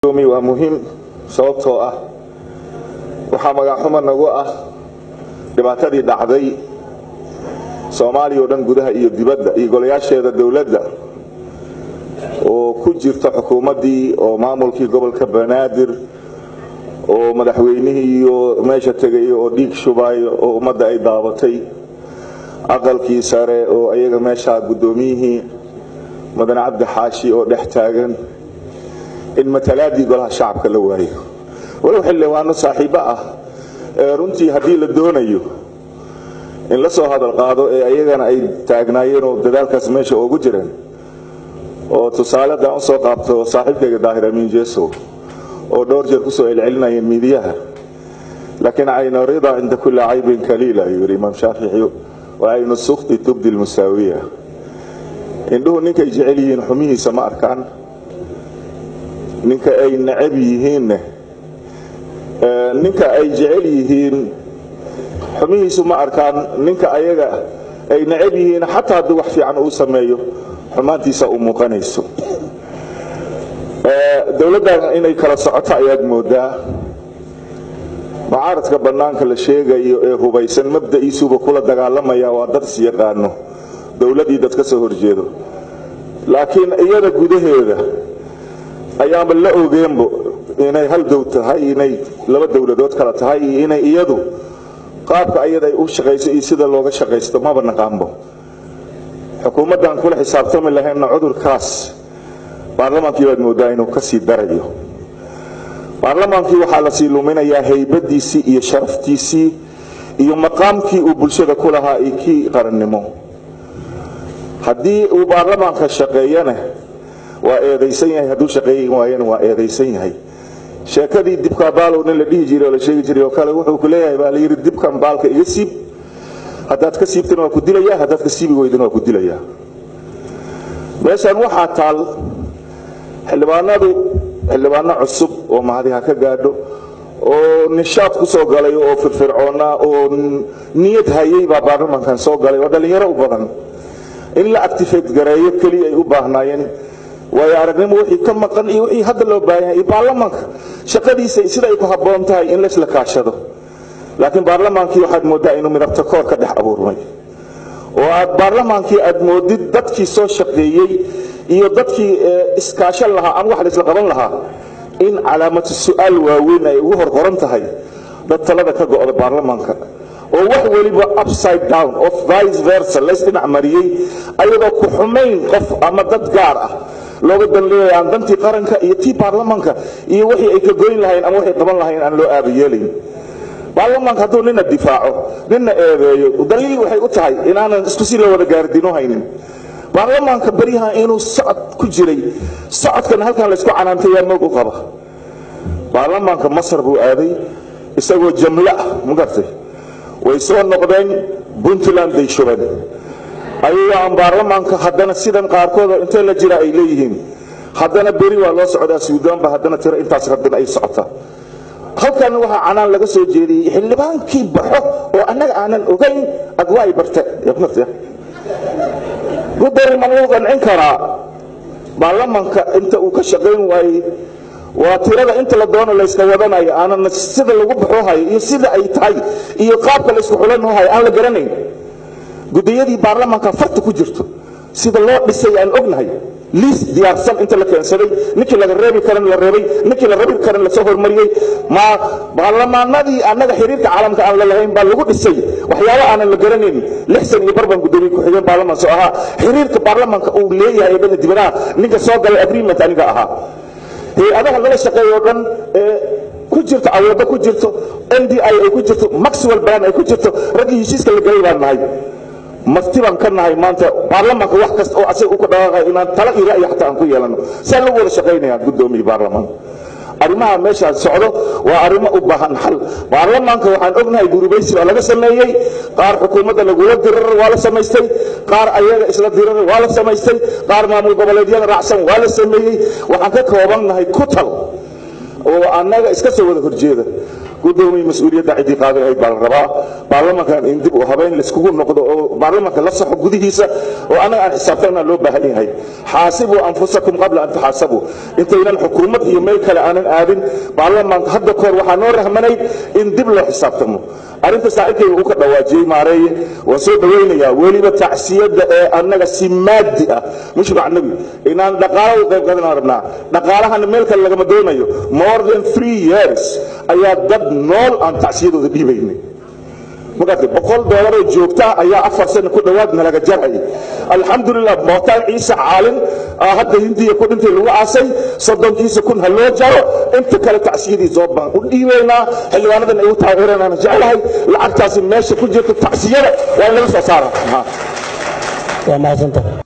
Waa muhiim, sababtoo ah waxaa magaxxuma nagu ah dhibaatadii dhacday Soomaaliya oo dhan, gudaha iyo dibadda, iyo golayaasheeda dowladda oo ku jirta xukuumaddii oo maamulkii gobolka Banaadir oo madaxweynihii iyo meesha tegay oo dhiig shubayo oo ummadda ay daabatay, aqalkii sare oo iyaga meeshaa guddoomiyihii Mudane Cabdi Xaashi oo dhex taagan, in matalaadii golaha shacabka la waayo, walow xildhibaano saaxiibo ah ee runtii haddii la doonayo in la soo hadal qaado ee ayagana ay taagnaayeen oo dadaalkaas meesha ugu jireen. Oo tusaale haddaan usoo qaabto saaxiibkayga Daahir Amiin Jesow oo dhowr jeer kusoo celcelinayeen miidiyaha, laakiin caynu rida cinda kulli caybin kaliila, ayuu yidhi Imaam Shaafici, wa caynu sukti tubdi lmusaawiya. Indhuhu ninkay jecel yihiin xumihiisa ma arkaan, ninka ay necab yihiinne, ninka ay jecel yihiin xumihiisu ma arkaan, ninka ayaga ay necab yihiin xataa haddii wax fiican uu sameeyo xumaantiisa u muuqanayso. Dowladdan inay kala socoto ayaad moodaa. Mucaaradka bannaanka la sheegayo ee hubaysan mabda'iisuba kula dagaalamaya, waa dad is yaqaano, dowladdii dad ka soo horjeedo, laakiin iyada gudaheeda ayaanba la ogeenbo inay hal dow tahay, inay laba dowladood kala tahay, iyo inay iyadu qaabka ayada ay u shaqayso iyo sida looga shaqaysto maba naqaanbo. Xukuumaddan kula xisaabtami lahaynna cudurkaas baarlamaankii baad moodaa inuu ka sii darayo. Baarlamaankii waxaa lasii luminayaa haybadiisii iyo sharaftiisii iyo maqaamkii uu bulshada ku lahaa iyo kii qarannimo. Haddii uu baarlamaanka shaqeeyana waa eedaysan yahay, hadduu shaqeeyi waayana waa eedaysan yahay. Sheekadii dibka baalow nin la dhihi jiray oo la sheegi jiray oo kale wuxuu ku leeyahay baa la yidhi, dibkan baalka iga siib, haddaad ka siibtana waa ku dilayaa, haddaad ka siibi weydana waa ku dilayaa. Meeshan waxaa taal xildhibaanadu, xildhibaano cusub oo mahadi ha ka gaadho oo nishaad ku soo galay oo firfircoonaa oo niyad hayay baa baarlamaankan soo galay, oo dhallinyaro u badan. In la activate gareeyo keliya ay u baahnaayeen, waayo aragnimo wixii ka maqan iyo wixii hadda loo baahan yahay iyo baarlamaanka shaqadiisa sida ay ku habboon tahay in laysla kaashado. Laakiin baarlamaankii waxaad mooddaa inuu midabta koor ka dhex abuurmay, oo aad baarlamaankii aad moodid dadkii soo shaqeeyey iyo dadkii iskaashan lahaa ama wax laysla qaban lahaa in calaamatu su-aal waaweyn ay ugu hor qoran tahay dad talada ka go'da baarlamaanka, oo wax weliba upside down of vice versa lays dhinac mariyey, ayadoo ku xumayn qof ama dad gaar ah looga dan leeyahay, aan dantii qaranka iyo tii baarlamaanka iyo wixii ay ka goyn lahayn ama waxay qaban lahayn aan loo aaba yeelayn. Baarlamaanka hadduu nina difaaco nina eedeeyo, daliil waxay u tahay inaanan isku si loo wada gaardino haynin. Baarlamaanka baryahan inuu socod ku jiray, socodkana halkan laysku canaantay yaa moog u qaba. Baarlamaanka Masar buu aaday isagoo jamlo ah, ma gartay? Way soo noqdeen, Puntland bay shubeen, ayagoo aan baarlamaanka haddana sidan qaarkood intee la jira ay leeyihiin. Haddana beri waa loo socdaa Suudaan ba, haddana tiro intaas haddana ay socotaa. Halkan waxaa canaan laga soo jeediyey xildhibaankii baxo oo annaga aanan ogayn adwaay barte gudari. Ma lagu qancin karaa baarlamaanka inta uu ka shaqayn waayey? Waa tirada inta la doono layska wadanayo, aanan sida lagu baxo hayo iyo sida ay tahay iyo qaabka laysku xulan hayo aan la garanayn. Gudiyadii baarlamaanka farta ku jirto sida loo dhisay aan ognahay, liis diyaarsan inta la keensaday, ninkii laga reebi karan la reebay, ninkii la rabi karan lasoo hormariyey. Ma baarlamaanadii annaga xiriirka caalamka aan la lahayn baa lagu dhisay waxyaabo aanan la garanayn. 6 san iyo bar baan gudoomiye ku-xigeen baarlamaan soo ahaa. Xiriirka baarlamaanka uu leeyahay dhanka dibadaha ninka soo galay agreement aniga ahaa. Hay-adaha lala shaqeeyo o dhan ee ku jirto awoodo ku jirto NDI ay ku jirto Maxwell Plan ay ku jirto, raggii heshiiska la galay baan nahay, marti baan ka nahay. Maanta baarlamaanka wax kasta oo asaga u ku dhaqaaqayo inaan talo iyo ra'yi xataa aan ku yeelano saa lagu wada shaqaynaya. Guddoomiye baarlamaanka, arrimaha meeshaas socdo waa arrimo u baahan xal. Baarlamaanka waxaan ognahay gurubaysi baa laga sameeyey, qaar xukuumadda lagula dirar waa la samaystay, qaar ayaga isla dirar waa la samaystay, qaar maamul goboleedyada raacsan waa la sameeyey. Waxaan ka koobannahay kutal Oo annaga iska soo wada horjeeda. Gudoomiye, mas-uuliyadda ciddii qaadi lahayd baa la rabaa. Baarlamankan in dib u habeyn laiskugu noqdo oo baarlamanka la saxo gudihiisa oo annaga aan xisaabtanna loo baahan yahay. Xaasibuu anfusakum qabla an tuxaasabuu. Intaynan xukuumad iyo meel kale aanan aadin, baarlamanka hadda kahor waxaa noo rahmanayd in dib loo xisaabtamo. Arrinta saaxiibkayga uu ka dhawaajiyey, Maareeye, waan soo dhawaynayaa. Weliba tacsiyadda ee annaga si maadi ah, mushbac nebi, inaan dhaqaalo u qayb qaadanaan rabnaa. Dhaqaalahana meel kale lagama doonayo. More than 3 years ayaa dad nool aan tacsiyadooda dhiibaynay. Magartay, $100 oo joogta ayaa 4 sano ku dhowaad nalaga jarayay. Alxamdulilah, Mootaan Ciise Caalin hadda Hindiya ku dhintay lagu aasay, 30-kiisa kun ha loo jaro. Inta kale tacsiyadii zoob baan u dhiibaynaa. Xildhibaanadan ay u taageeranaan jeclahay. Lacagtaasi meesha ku jirta tacsiyada waa in laga soo saara. Waa mahadsantahay.